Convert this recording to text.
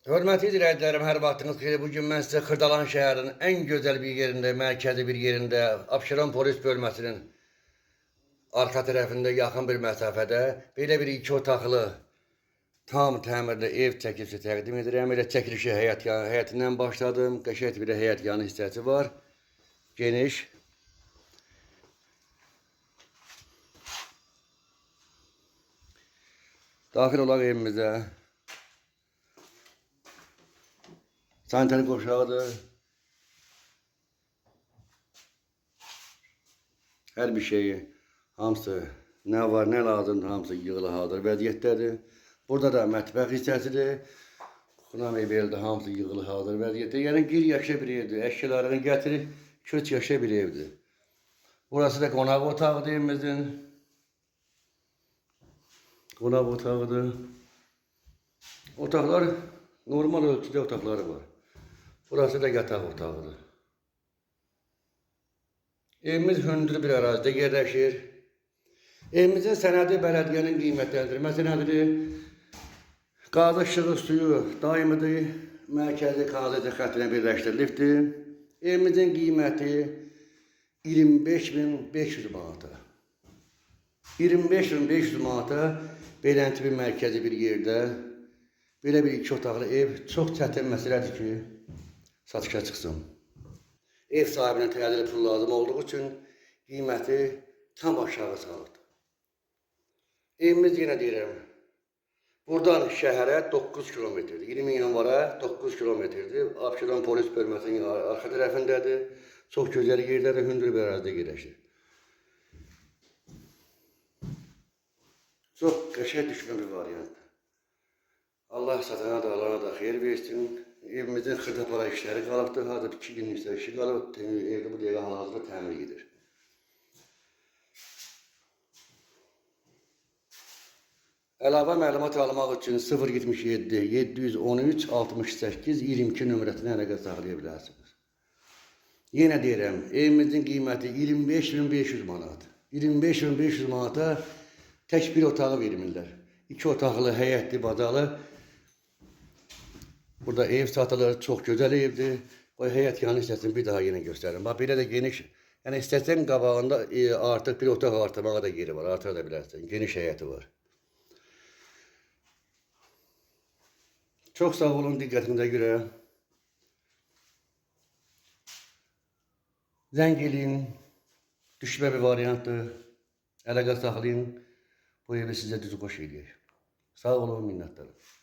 Hörmətli izləyicilərim, hər vaxtınız xeyir. Bugün mən sizə Xırdalan şəhərinin ən gözəl bir yerində, mərkəzi bir yerində, Abşeron polis bölməsinin arxa tərəfində yaxın bir məsafədə belə bir iki otaqlı tam təmirli ev çəkilişi təqdim edirəm. Elə çəkilişi həyətindən başladım. Qəşəng bir həyət yanı hissəsi var. Geniş. Daxil olaq evimizə. Sanitar qovşağıdır. Hər bir şeyi, hamısı nə var, nə lazımdır, hamısı yığılı hazır vəziyyətdədir. Burada da mətbəx hissəsidir. Kuxuna mebeldir, hamısı yığılı hazır vəziyyətdə. Yəni gir yaşa bir evdir. Əşyalarını gətirir, köç yaşa bir evdir. Burası da qonaq otağıdır evimizin. Qonaq otağıdır. Otaqlar normal ölçüdə otaqları var. Burası da yataq otağıdır. Evimiz hündür bir ərazidə yerləşir. Evimizin sənədi bələdiyyənin qiymətləndirmə sənədidir. Qaz işığı, suyu daimidir. Mərkəzi kanalizasiya xəttinə birləşdirilibdir. Evimizin qiyməti 25.500 manata. 25.500 manata belənti bir mərkəzi bir yerdə belə bir iki otaqlı ev çox çətin məsələdir ki, satışa çıxsın. Ev sahibinin təcili pul lazım olduğu üçün qiyməti tam aşağı salıbdır. Evimiz yenə deyirəm, buradan şəhərə 9 kilometrdir. 20 yanvara 9 kilometrdir. Abşeron polis bölməsinin arxa tərəfindədir. Çox gözəl yerdədir, hündür bir ərazidə yerləşir. Çox qəşəng düşmə bir variantdır. Allah satana da alana da xeyir versin. Evimizin xırda-para işləri qalıbdır. Harada 2 günlük işi qalıb. Evdə bu dəqiqə hal-hazırda təmir gedir. Əlavə məlumat almaq üçün 077 713 68 22 nömrəsinə əlaqə saxlaya bilərsiniz. Yenə deyirəm, evimizin qiyməti 25.500 manat. 25.500 manata tək bir otağı vermirlər. 2 otaqlı, həyətli, bacalı. Burada ev satılır, çox gözəl evdir. Qoy həyət yanı hissəsini bir daha yenə göstərim. Bax, belə də geniş, yəni istəsən qabağında artıq bir otaq artırmağa da yeri var, artıra da bilərsən. Geniş həyəti var. Çox sağ olun diqqətinizə görə. Zəng eləyin, düşmə bir variantdır. Əlaqə saxlayın. Bu evi sizə düz xoş eləyir. Sağ olun, minnətdarım.